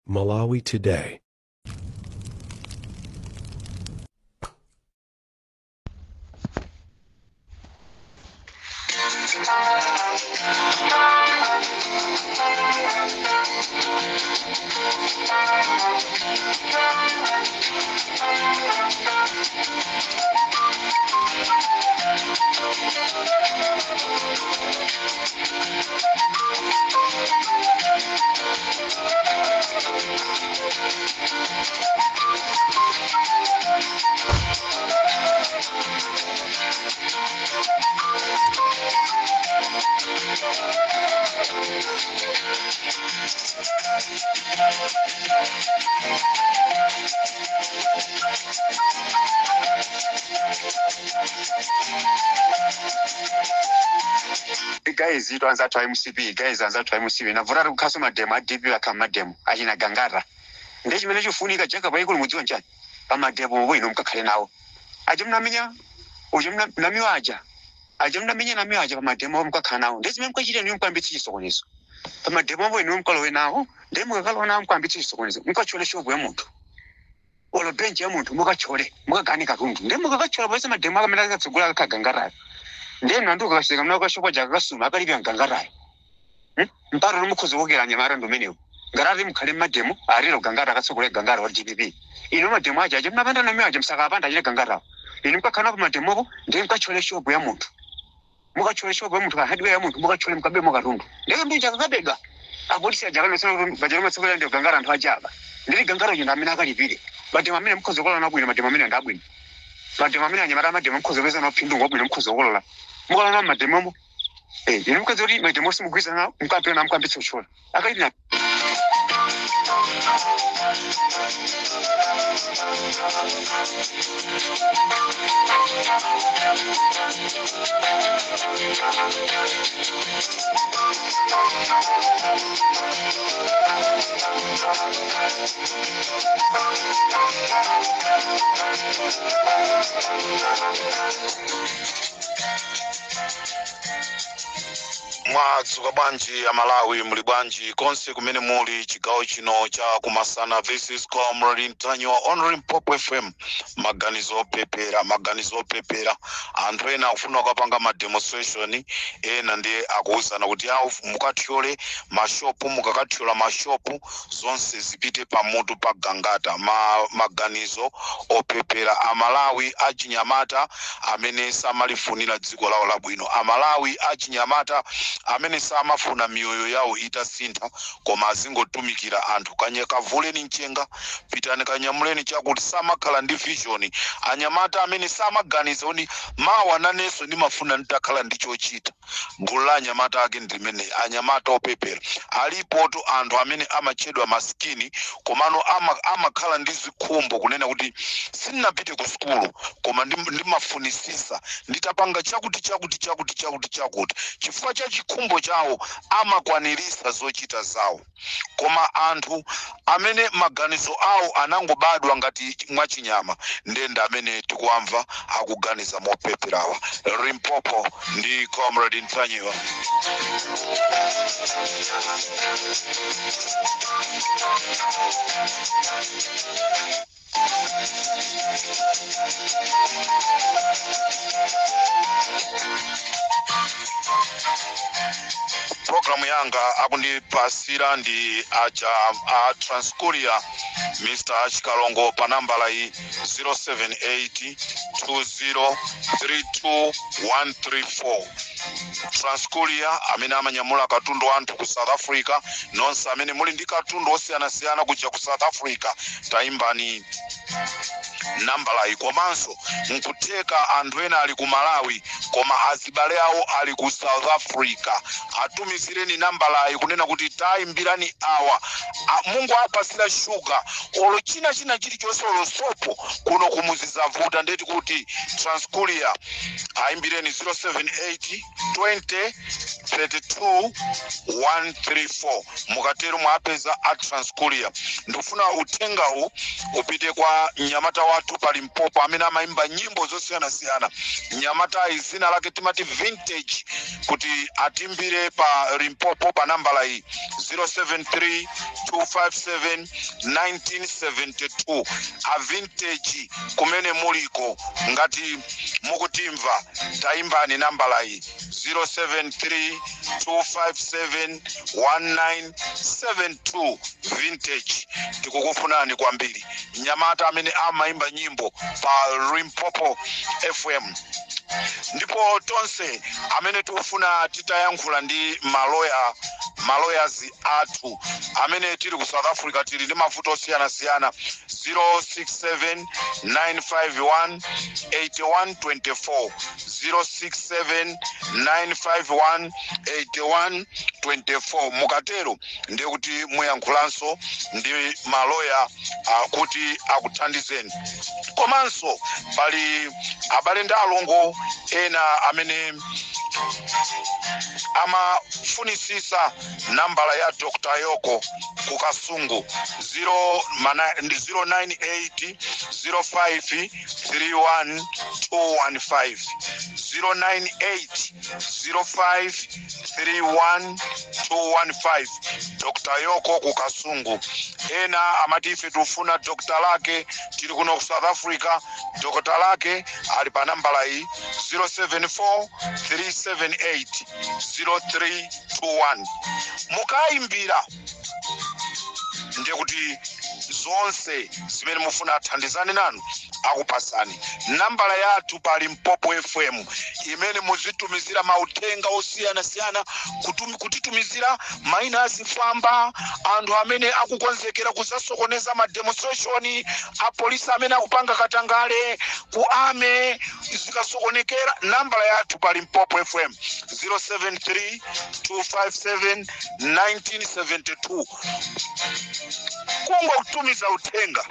Malawi Today. Guys, ito anzathu a MCP, guys, anzathu a MCP navutati kukhaso mademo a DP, akha mademo achina Gangata. Ndi chimene chikufunika jaka paikulu, mudziwa nchani? Pa mademo bwino mukakhale nawo aja mnamenya uja namiwa aja, aja mnamenya namiwa aja, pa mademo mukakhala nawo. Ndi zimene mukachita niyo, mukayambitse chisokonezo pa mademo bwino, mukalowe nawo. Ndi mukakalowa nawo, mukayambitse chisokonezo, mukachole shopu ya munthu olo benchi ya munthu, mukachole, mukagane katundu. Ndi mukakachola pese mademo akamene akatsogola akakhagangatayo, ndiye mlandu ukakasika mna ukashopa jakakasuma akalipira mgangatayo. Mparo nomukhoza wokera anyamata ndomenewo ngarati mukhale mmademo alero Gangata akatsogolera, Gangata wa DPP. Ino mademo aja aja mnapanda namiwo aja, msakapanda achite Gangatawo. Inu mukakhala pa mademopo, ndiye mukachole shopu ya munthu, mukachole shopu ya munthu, hardware ya munthu, mukachole, mukabe mukatundu. Ndiye mbinja kakabedwa apolisi aja kanosana ndio Gangata, anthu aja aba. Ndili Gangata uja amene akalipire mademo amene mukhoza kukolola nabwino. Mademo amene ndabwino, mademo amene anyamata mademo mukhoza kupeza nawo phindu ngwabwino, mukhoza kukolola mukalola mademomo. Inu mukhoza kuti mademo simugwiza nawo, mukapena nawo, mukambitsa kuchola akalipira. Mwadzuka bwanji Amalawi? Muli bwanji konse kumene muli chigawo chino cha kumasana? This is Comrade Ntanyiwa on Limpopo FM. Maganizo opepera, maganizo opepera. Anthu ena akufuna kukapanga ma demonstration, ena ndiye akuwuzana kuti awu mukathyole mashopu, mukakathyola mashopu zonse zipite pamutu pa Gangata. Maganizo opepera. Amalawi achinyamata amene samalifunira dziko lawo labwino, Amalawi achinyamata amene samafuna miyoyo yawo itasintha koma azingotumikira anthu, kanye kavuleni mchenga, pitani kanyamuleni chakuti, samakhala ndi vision. Anyamata amene samaganiza kuti mawa nanenso ndimafuna nditakhala ndi chochita. Gulu la anyamata ake ndi limene anyamata opepera. Alipotu anthu amene amatchedwa maskini, komano amakhala ndi zikhumbo kunena kuti sindinapite ku sukulu koma ndimafunisisa nditapanga chakuti, chakuti, chakuti, chakuti, chakuti. Chifukwa cha chikhumbo chawo amakwanirisa zochita zawo. Koma anthu amene maganizo awo anangobadwa ngati mwachinyama, ndenda amene tikuwamva akuganiza mopeperawa. Limpopo ndi Comrade Ntanyiwa. Programu yanga akundipasira ndi aja a Transcourier, Mr Chikalongo, pa nambala iyi 078 20 32134. Transcourier amene amanyamula katundu anthu ku South Africa. Nonse amene muli ndi katundu osiyanasiyana kuja ku South Africa, tayimbani nambalayi. Komanso nkutheka anthu ena ali ku Malawi koma azibale awo ali ku South Africa, atumizireni nambalayi kunena kuti tayimbirani awa. Mungu apasira shuga olo china china chilichonse olo sopo kuno kumuzizavuta. Ndeti kuti Transcourier ayimbireni 078 20 32 134. Mukatero mwapeza a Transcourier. Ndikufuna uthengawu upite kwa mnyamata wathu pa Limpopo amene amayimba nyimbo zosiyanasiyana. Mnyamatayi zina lake timati Vintage, kuti atimbire pa Limpopo pa nambala iyi, 073 257 1972. A Vintage, kumene muliko, ngati mukutimva, tayimbani nambala iyi, 073 257 1972. Vintage, tikukufunani kwambiri, mnyamata amene amayimba nyimbo pa Limpopo FM. Ndipo tonse amene tikufuna titayankhula ndi maloya, malawyers athu amene tili ku South Africa, tili ndi mavuto osiyanasiyana, 067 951 8124, 067 951 8124. Mukatero ndiye kuti muyankhulanso ndi maloya kuti akuthandizeni. Komanso pali abale ndi alongo ena amene amafunisisa nambala ya Dr Yoko ku Kasungu, 0 098 05 31 215, 098 05 31 215, Dr Yoko ku Kasungu. Ena amati ife tikufuna Dr Lake, tili kuno ku South Africa. Dr Lake ali pa nambala iyi, 074 378 0321. Mukayimbira ndiye kuti zonse zimene mufuna athandizane nanu akupasani. Nambala yathu pa Limpopo FM imene muzitumizira mauthenga osiyanasiyana, kutitumizira maina azifwamba, anthu amene akukonzekera kuzasokoneza ma demonstration, apolisi amene akupanga katangale ku ame zikasokonekera. Nambala yathu pa Limpopo FM, 073 257 1972. Kungokutumiza uthenga,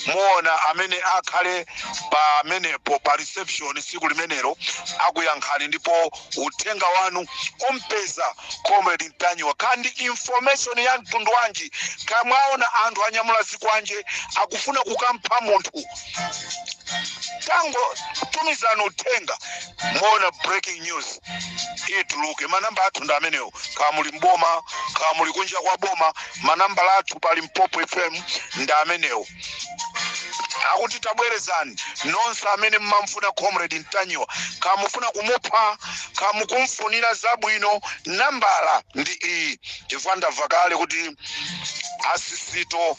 muona amene akhale pamenepo pa reception siku limenelo akuyankhani, ndipo uthenga wanu umpeza Comrade Ntanyiwa. Kandi information ya mtundu wanji, kamwaona anthu anyamula zikwanje akufuna kukampha munthu, tango tumizani uthenga, muona breaking news ituluke. Manamba athu ndi amenewo. Kaya muli mboma, kaya muli kunja kwa boma, manambala athu pa Limpopo FM ndi amenewo. Akuti tabwerezani, nonse amene mmamfuna Comrade Ntanyiwa, kamufuna kumupha, kamukumfunira zabwino, nambala ndi iyi, chifukwa ndamva kale kuti asisito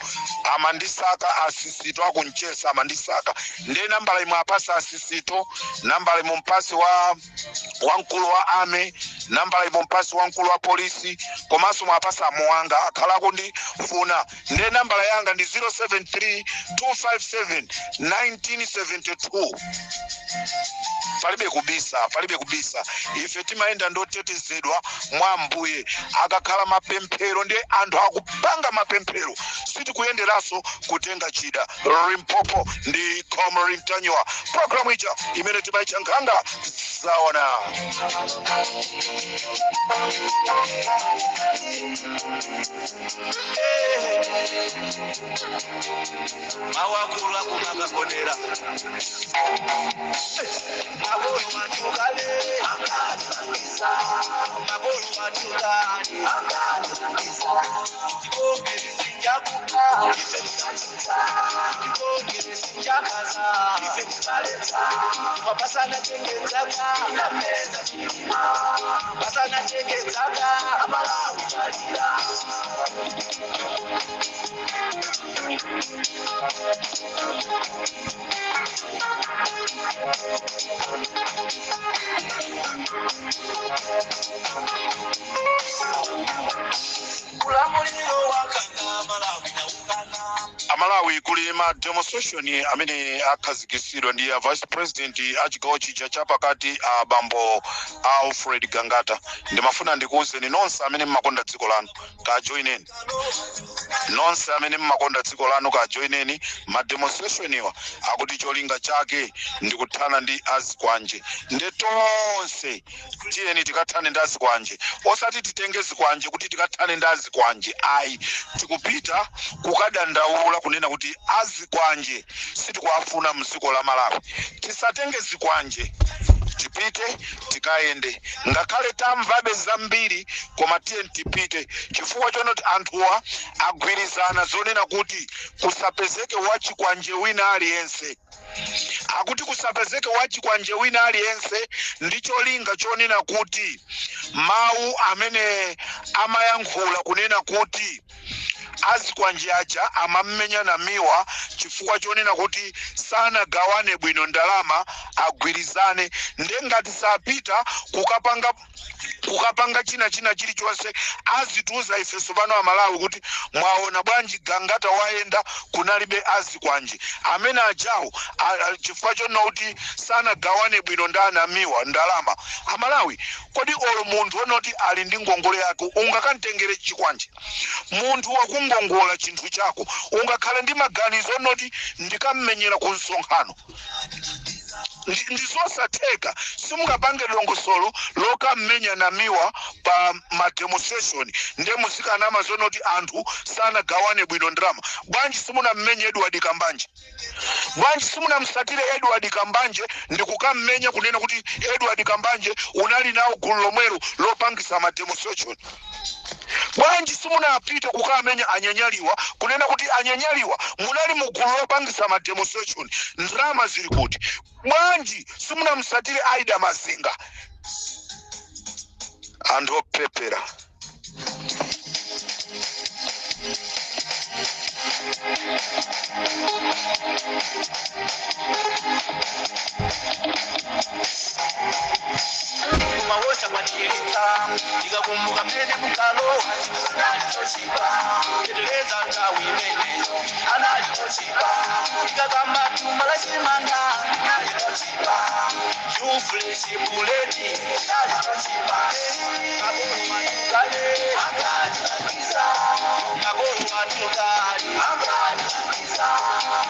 amandisaka, asisito akunchesa amandisaka. Ndiye nambala imwe apasa asisito, nambala imwe mpasi wa wamkulu wa ame, nambala imwe mpasi wamkulu wa polisi, komanso mwapasa amuwanga akhalako ndi funa. Ndiye nambala yanga ndi 073 257 1972. Palibe kubisa, palibe kubisa. Ife timayenda ndotetezedwa mwa Ambuye. Akakhala mapemphero, ndiye anthu akupanga mapemphero, sitikuyenderanso kutenga chida. Limpopo ndi Comrade Ntanyiwa, programu ija imene timaitcha Nkhanga Zaona. Mawakulu akumakagonera makolo matukale, makolo matukale, tikonge tikonge sinjakaza mapasana chengedzaka, pasana chengedzaka. Ulamuliro wakana Malawi naukana. Amalawi, kuli ma demonstration amene akhazikitsidwa ndi a vice president a chigawo chija chapakati, a bambo Alfred Gangata. Ndimafuna ndikuwuzeni nonse amene mmakonda dziko lanu, kajoineni. Nonse amene mmakonda dziko lanu, kajoineni ma demonstration iwa. Akuti cholinga chake ndikuthana ndi azikwanje. Nde tonse tiyeni tikathane ndi azikwanje, osati titenge zikwanje kuti tikathane ndi azikwanje, ayi. Tikupita kukadandaula kunena kuti azikwanje sitikuafuna mdziko la Malawi. Tisatenge zikwanje, tipite tikayende. Ngakhale tamvabe zambiri, koma tiye tipite, chifukwa chonoti anthuwa agwirizana zonena kuti kusapezeke wachikwanje wina aliyense. Akuti kusapezeke wachikwanje wina aliyense ndi cholinga chonena kuti mawu amene amayankhula kunena kuti azikwanje aja amammenya Namiwa chifukwa chonena kuti sanagawane bwino ndalama, agwirizane. Nde ngati sapita kukapanga china chilichonse, azitiuza ife tsopano Amalawi kuti mwaona bwanji, Gangata wayenda kunalibe azikwanje amene ajawo chifukwa chonena kuti sanagawane bwino ndi anamiwa ndalama. Amalawi, kodi olo munthu onoti ali ndi ngongole yake ungakamtengere chikwanje? Munthu wakungongola chinthu chako, ungakhale ndi maganizo onoti ndikammenyera ku msonkhano? Ndizosatheka. Simungapange dongosolo lokammenya Namiwa pa ma demonstration nde muzikanama zonoti anthu sanagawane bwino ndalama. Bwanji simunammenye Edward Kambanje? Bwanji simunamsatire Edward Kambanje ndikukammenya kunena kuti Edward Kambanje unali nawo gulu lomwelo lopangisa ma demonstration? Bwanji simunapite kukamenya anyanyaliwa kunena kuti anyanyaliwa munali mu gulu lopangisa ma demonstration, ndalama zili kuti? Bwanji simunamsatire Aida Mazinga? Anthu opepera. Kumawosa kwatiyeretsa, tikakumbuka mmene mukalowa anali tochipa, teteleza nthawi imeneyo anali tochipa, tikakamba thumba la chimanga anali tochipa, jufresh buledi anali tochipa, makolo matukale akatilakiza, makolo matukale akatilakiza,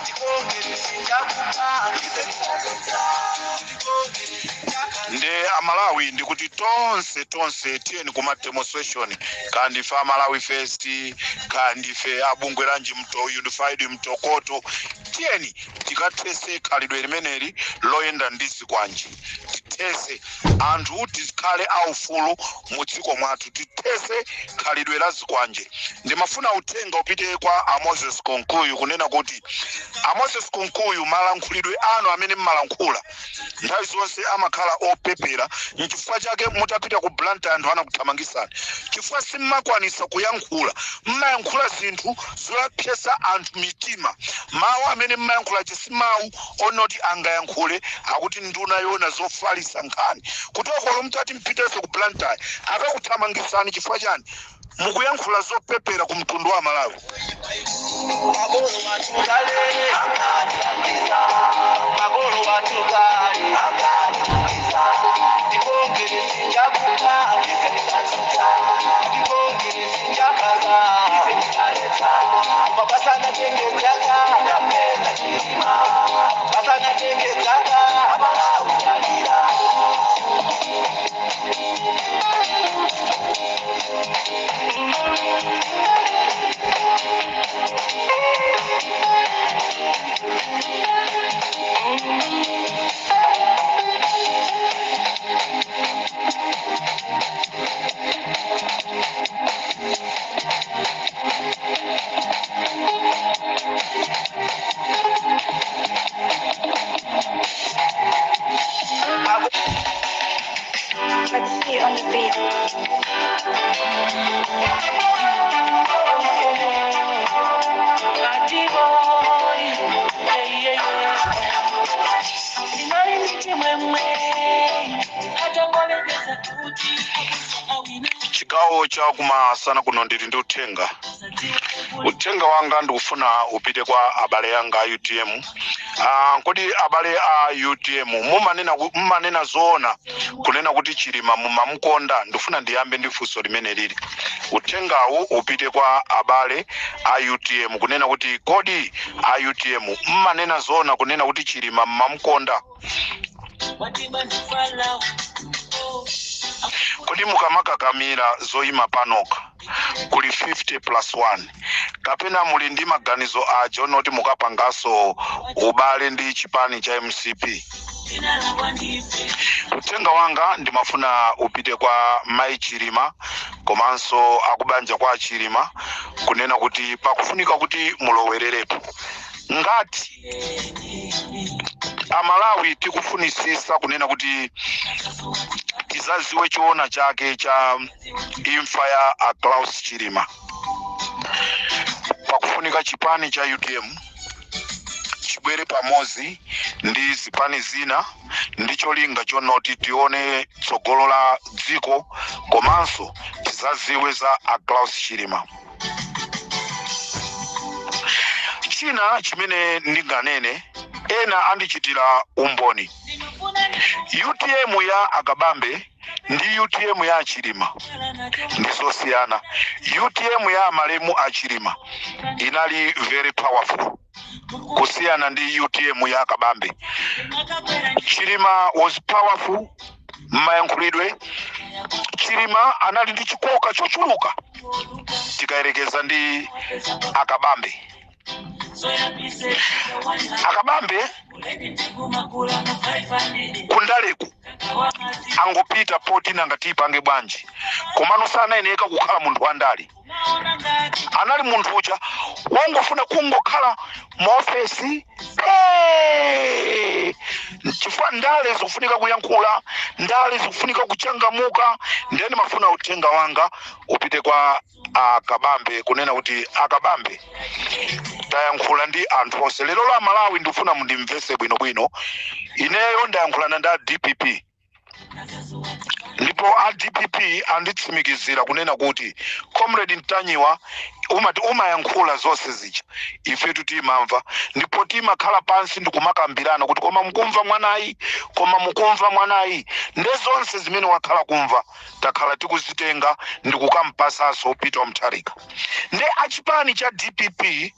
tikongeresinjakupa tikongeresinjaka. Nde Amalawi, ndikuti tonse tonse tiyeni kuma demonstration. Kandi ife Amalawi First, kandi ife abungwe lanji mto Unified Mtokoto, tiyeni tikathese khalidwe limeneli loyenda ndi zikwanje. Tithese, anthu tikhale aufulu mu dziko mwathu. Tithese khalidwe la zikwanje. Ndimafuna uthenga upite kwa a Moses Kunkuyu kunena kuti a Moses Kunkuyu, malankhulidwe anu amene mmalankhula nthawi zonse amakhala opepera. Nchifukwa chake mutapita ku Blantyre anthu anakuthamangisani, chifukwa simmakwanisa kuyankhula. Mmayankhula zinthu zopyesa anthu mitima. Mawu amene mmayankhula si mawu onoti angayankhule akuti nduna yona zofalisa nkhani. Kutokolo mutati mpitenso ku Blantyre akakuthamangisani. Chifukwa chani? Mukuyankhula zopepera ku mtundu wa Malawi. Makolo matukale akatilakiza, makolo matukale akatilakiza, tikongeresinjakupa tikongeresinjakaza mabasana tengedzaka napeza chilima basana tengedzaka amalautalira. Let's see on the beat. Party boy, yeah. Ndinali ndi chimwemwe atangolengeza kuti awina. Chigawo cha kumasana kuno ndili ndi uthenga. Uthenga wanga ndikufuna upite kwa abale anga a UTM. Kodi abale a UTM mumanena zoona kunena kuti Chilima mumamukonda? Ndifuna ndiyambe ndi funso limene lili. Uthengawu upite kwa abale a UTM kunena kuti kodi a UTM mmanena zoona kunena kuti Chilima mumamukonda? Kodi mukamakakamira zoyima panokha kuli 50 plus 1, kapena muli ndi maganizo aja onoti mukapanganso ubale ndi chipani cha MCP? Uthenga wanga ndimafuna upite kwa Mai Chilima komanso akubanja kwa Chilima kunena kuti pakufunika kuti mulowererepo. Ngati Amalawi tikufunisisa kunena kuti tizaziwe choona chake cha imfa ya a Klaus Chilima, pakufunika chipani cha UTM chibwere pamodzi ndi zipani zina ndi cholinga chonoti tione tsogolo la dziko komanso tizaziwe za a Klaus Chilima. China chimene ndinganene, ena andichitira umboni, UTM ya Akabambe ndi UTM ya Achilima ndi zosiyana. UTM ya amalemu Achilima inali very powerful kusiyana ndi UTM ya Akabambe. Chilima was powerful mmayankhulidwe. Chilima anali ndi chikoka chochuluka tikayerekeza ndi Akabambe. Akabambe kundaleku angopita poti nanga tipange bwanji, komano sanayeneka kukhala munthu wandale. Anali munthu uja wongofuna kungokhala muofesi. Chifukwa ndale zikufunika kuyankhula, ndale zikufunika kuchangamuka. Ndiye ndimafuna uthenga wanga upite kwa Akabambe kunena kuti Akabambe, tayankhula ndi anthu onse lero la Malawi, ndikufuna mundimvese bwinobwino. Ineyo ndayankhulana ndi a DPP, ndipo a DPP anditsimikizira kunena kuti Comrade Ntanyiwa, umati umayankhula zonse zija ifetu timamva, ndipo timakhala pansi ndikumakambirana kuti koma mukumva mwanayi, koma mukumva mwanayi. Nde zonse zimene wakhala kumva takhala tikuzitenga ndikukampasanso Peter Mutharika. Nde achipani cha DPP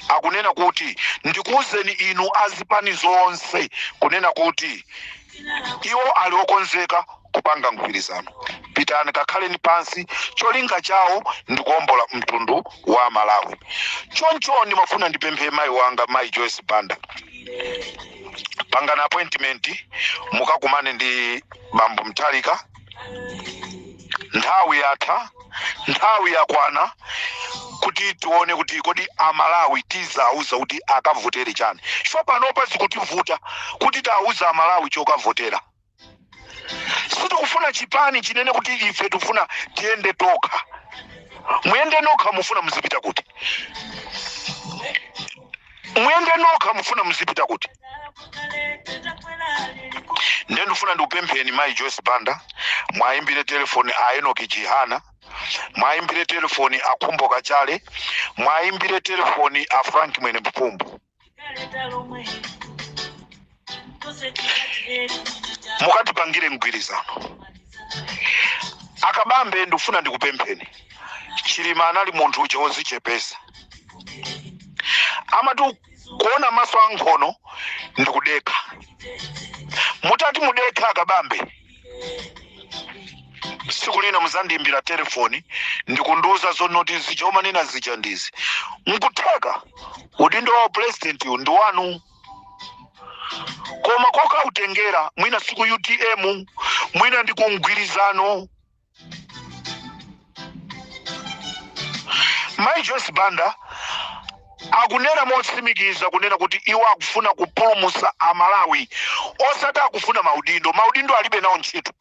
akunena kuti ndikuwuzeni inu azipani zonse kunena kuti iwo ali okonzeka kupanga mgwirizano. Pitani kakhaleni pansi, cholinga chawo ndikuombola mtundu wa Malawi. Choncho ndimafuna ndipemphe mayi wanga, Mayi Joyce Banda, pangani appointment mukakumane ndi Bambo Mutharika. Nthawi yatha, nthawi yakwana kuti tione kuti kodi Amalawi tizauza kuti akavotere chani, chifukwa panopa zikutivuta kuti tauza Amalawi chokavotera. Sitikufuna chipani chinene kuti ife tikufuna tiyende tokha. Muyende nokha, mufuna muzipita kuti? Muyende nokha, mufuna muzipita kuti? Ndiye ndifuna ndikupempheni, Mayi Joyce Banda, mwayimbire telefoni a Enoki Chihana, mwayimbire telefoni a Khumbo Kachale, mwayimbire telefoni a Frank Mwene Mpumbu, mukatipangire mgwirizano. Akabambe, ndikufuna ndikupempheni, Chilima anali munthu uja wozichepesa, amati kuona maso a nkhono ndikudekha. Mutati mudekha Akabambe, tsiku lina muzandiimbira telefoni ndikundiuza zonoti zija umanena zija ndizi. Nkutheka udindo wa president ndi wanu, koma kokautengera mwina siku UTM, mwina ndi kumgwirizano. Mayi Joyce Banda akunena motsimikiza kunena kuti iwo akufuna kupulumutsa Amalawi, osati akufuna maudindo. Maudindo alibe nawo ntchito.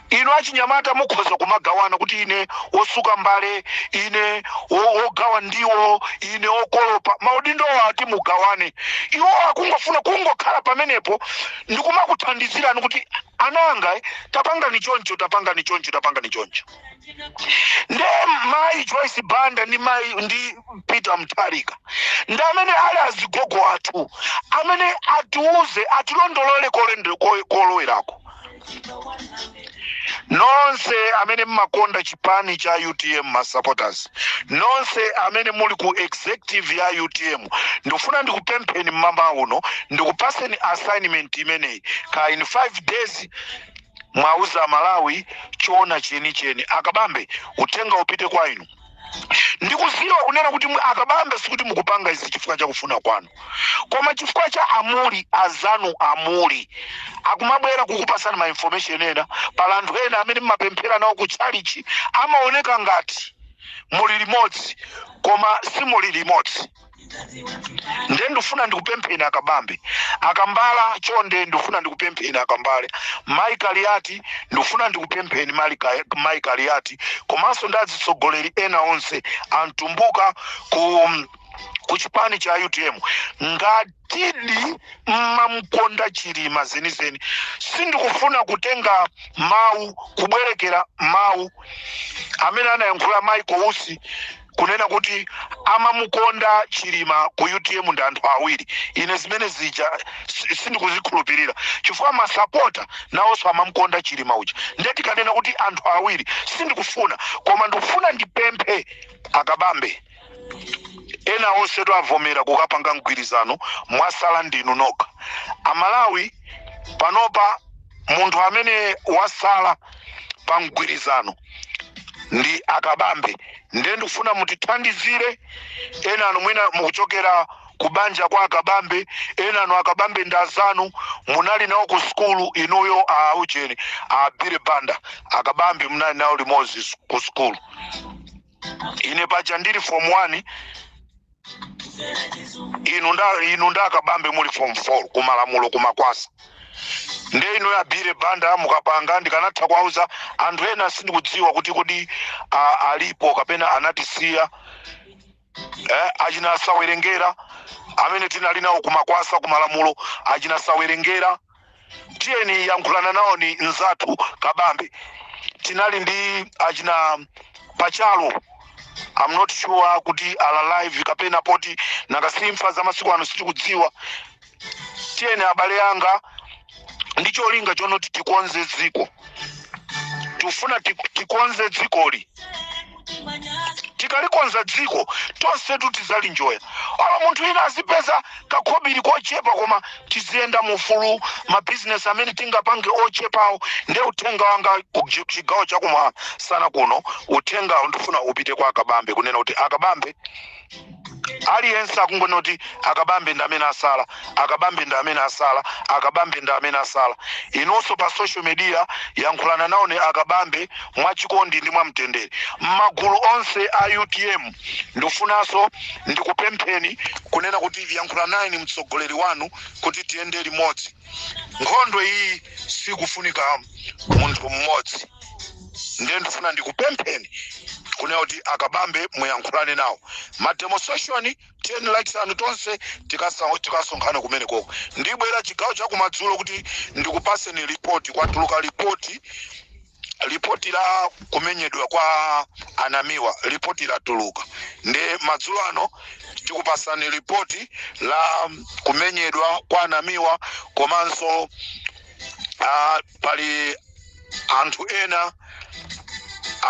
Inu achinyamata mukhoza kumagawana kuti ine wosuka mbale, ine wogawa ndiwo, ine wokolopa. Maudindowo ati mugawane. Iwo akungofuna kungokhala pamenepo ndikumakuthandizirani kuti ananga, tapangani choncho, tapangani choncho, tapangani choncho. Nde mayi Joyce Banda ndi mayi ndi Peter Mutharika ndi amene ali azigogo athu amene atiuze, atilondolole kolowerako. Nonse amene mmakonda chipani cha UTM, ma supporters nonse amene muli ku executive ya UTM, ndikufuna ndikupempheni mmamawa uno, ndikupaseni assignment imeneyi. Ka in 5 days mwauza Malawi choona chenicheni. Akabambe, uthenga upite kwa inu. Ndikuziwa kunena kuti akabambe, sikuti mukupanga izi chifukwa chakufuna kwanu, koma chifukwa cha amuli azanu. Amuli akumabwera kukupasani ma information ena. Pala anthu ena amene mmapemphera nawo ku chalichi, amaoneka ngati muli limodzi koma simuli limodzi. Nde ndifuna ndikupempheni akabambe, akambala, chonde ndifuna ndikupempheni akambale, Mai Kaliati, ndifuna ndikupempheni Mai Kaliati, komanso ndi azitsogoleri ena onse antumbuka ku chipani cha UTM. Ngatidi mmamkonda Chilima zenizeni, sindikufuna kutenga mawu, kubwerekera mawu amene anayankhula Michael Usi kunena kuti amamukonda Chilima ku UTM ndi anthu awiri. Ine zimene zija sindikuzikhulupirira, chifukwa masapota nawonso amamukonda Chilima uja. Ndiye tikanena kuti anthu awiri, sindikufuna, koma ndikufuna ndipemphe akabambe, ena onse twavomera kukapanga mgwirizano, mwasala ndinu nokha. Amalawi, panopa munthu amene wasala pa mgwirizano ndi akabambe. Ndiye ndikufuna mutithandizire. Ena anu mwina mukuchokera kubanja kwa akabambe, ena anu akabambe ndi azanu, munali nawo ku sukulu. Inuyo aucheni abire banda, akabambe munali nawo limodzi ku sukulu. Ine paja ndili form 1, inu nda akabambe muli form 4 kumalamulo kumakwasa. Nde inu abire banda mukapanga, ndikanatha kuwauza anthu ena, sindikudziwa kuti kodi alipo kapena anatisiya, achina sawerengera amene tinali nawo kumakwasa kumalamulo, achina sawerengera, tiyeni yankhulana nawo ni nzathu kabambe. Tinali ndi achina Pachalo, I'm not sure kuti ali alive kapena poti nakasimfa za masiku ano sitikudziwa. Tiyeni abale anga, ndi cholinga chonoti tikonze dziko, tifuna tikonze dzikoli. Tikalikonza dziko tonsetu tizalinjoya. Ala munthu ina azipeza kakhobiri kochepa, koma tiziyenda mufulu, mabizinesi amene tingapange ochepawo. Nde uthenga wanga ku chigawo chakumasana kuno, uthenga ndifuna upite kwa akabambe, kunena kuti akabambe, aliyense akungona kuti akabambe ndi amene asala, akabambe ndi amene asala, akabambe ndi amene asala. Inonso pa social media yankhulana nawo ni akabambe mwachikondi ndi mwamtendere. M'magulu onse a UTM, ndifunanso ndikupempheni kunena kuti yankhula ni mtsogoleri wanu kuti tiyende limodzi. Nkhondo iyi sikufunika munthu mmodzi. Ndiye ndifuna ndikupempheni kunena kuti akabambe muyankhulane nawo. Ma demonstration, 10 likes anu, tonse tikasonkhana kumene koko. Ndibwera chigawo chakumadzulo kuti ndikupaseni ripoti. Kwatuluka ripoti, ripoti la kumenyedwa kwa anamiwa, ripoti latuluka. Ndi madzulo ano tikupasani ripoti la kumenyedwa kwa anamiwa, komanso pali anthu ena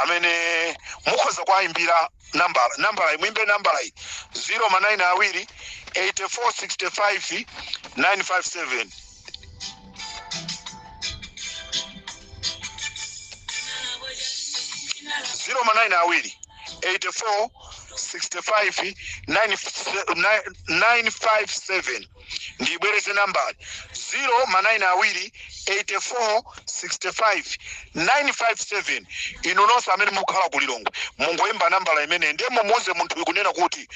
amene mukhoza kuwayimbira nambala, nambala iyi, muimbe nambala iyi: 0 ma 9 awiri 84 65 957. 0 ma 9 awiri 84 65 957. Ndibwereze nambali: 0 ma 9 awiri 84 65 957. Inu nonse amene mukukhala ku Lilongwe, mungoyimba nambala imene, ndiye mumuuze munthu kunena kuti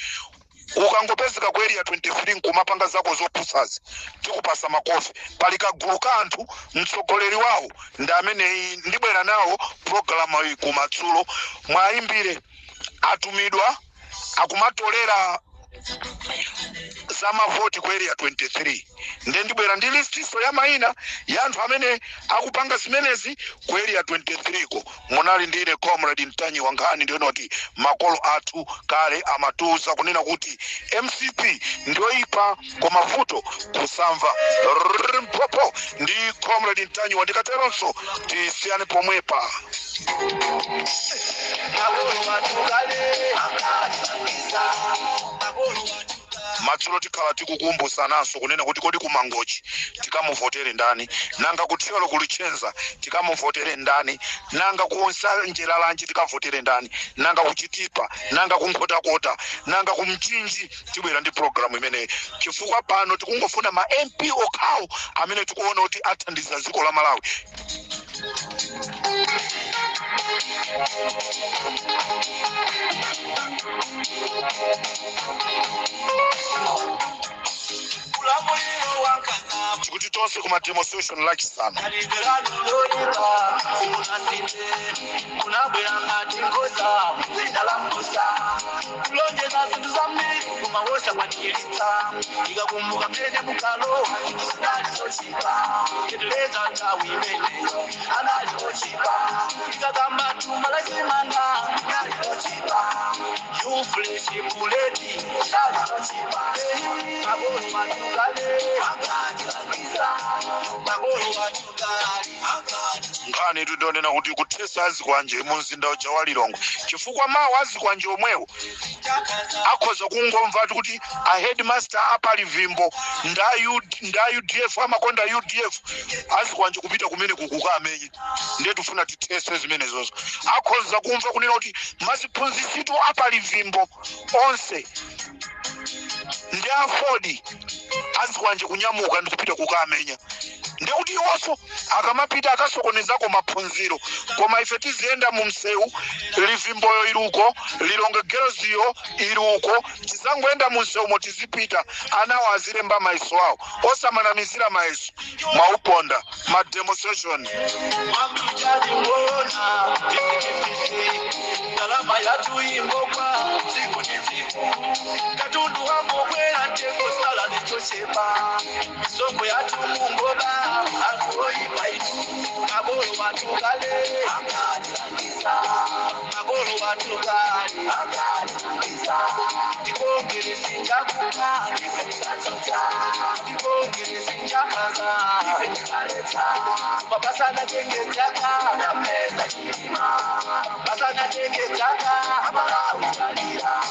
Ukangopezeka ku Area 23 nkumapanga zako zopusazi, tikupasa makofi. Pali kagulu ka anthu, mtsogoleri wawo ndi ameneyi. Ndibwera nawo pulogalamu iyi kumadzulo. Mwayimbire atumidwa akumatolera za mavoti ku Area 23. Nde ndibwera ndi listiso ya mayina ya anthu amene akupanga zimenezi ku Area 23 ko. Munali ndine Comrade Mtanyiwa. Nkhani ndiyonoti makolo athu kale amatiuza kunena kuti MCP ndiyoipa, koma vuto kusamva. Mpopo ndi Comrade Mtanyiwa. Ndikateronso tisiyane pomwepa. Makolo watukale akatiza makolo. Madzulo tikhala tikukumbusananso kunena kuti kodi kuMangochi tikamuvotere ndani? Nanga kuThyolo, kuLichenza tikamuvotere ndani? Nanga kuNsanje Lalanje tikavotere ndani? Nanga kuChitipa? Nanga kuNkhotakota? Nanga kuMchinji? Tibwera ndi programu imeneyi, chifukwa pano tikungofuna ma MP okhawo amene tikuona kuti athandiza dziko la Malawi. Ulamuliro wankana. Tikuti tonse kuma demonstration Lachisanu. Kalibirano simunasinde kunabwera ngati ngoza zina la mbusa kulonjeza zinthu zambiri kumawosa kwanikiritsa. Ikakumbuka mene mukalo zinali zochipa, keteleza nthawi imeneyo anali ochipa. Ikakamba thumba lachimanga nali ochipa, yufreshi buleti nali ochipa. Makolo matukale akatilakiza makolo matukali. Nkhani tidonena kuti kuthesa azikwanje mu mzinda uja wa Lilongwe, chifukwa mawu azikwanje omwewo akhoza kungomva kuti a headmaster apali vimbo nda UDF, amakonda UDF, azikwanje kupita kumene kukuka amenye. Ndiye tifuna tithese zimenezozo. Akhoza kumva kunena kuti maziphunzisitu apali vimbo onse ndi AFORD, azikwanje kunyamuka ndikupita kukamenya. Ndekuti iwonso akamapita akasokonezako maphunziro, koma ife tiziyenda mu msewu. Livimboyo iluko, Lilongwe Girlsyo iluko, tizangoyenda mu msewumo tizipita. Anawo azilemba mayeso awo, osamanamizira mayeso mwauponda ma demonstration. Mamijalimbona ifisi ndalama yatu ingogwa tsiku ndi tsiku, katundu wangokwera ntengo sala lichochepa, misongo yatu mungoba anthu oyipa itu. Makolo watukale akatilangiza makolo watukale akatilangiza tikongeresi chakuka ife tikatsotsa tikongeresi chakaza ife tikaletsa mabasana tenge chaka nameza chilima basana tenge chaka amalautalira.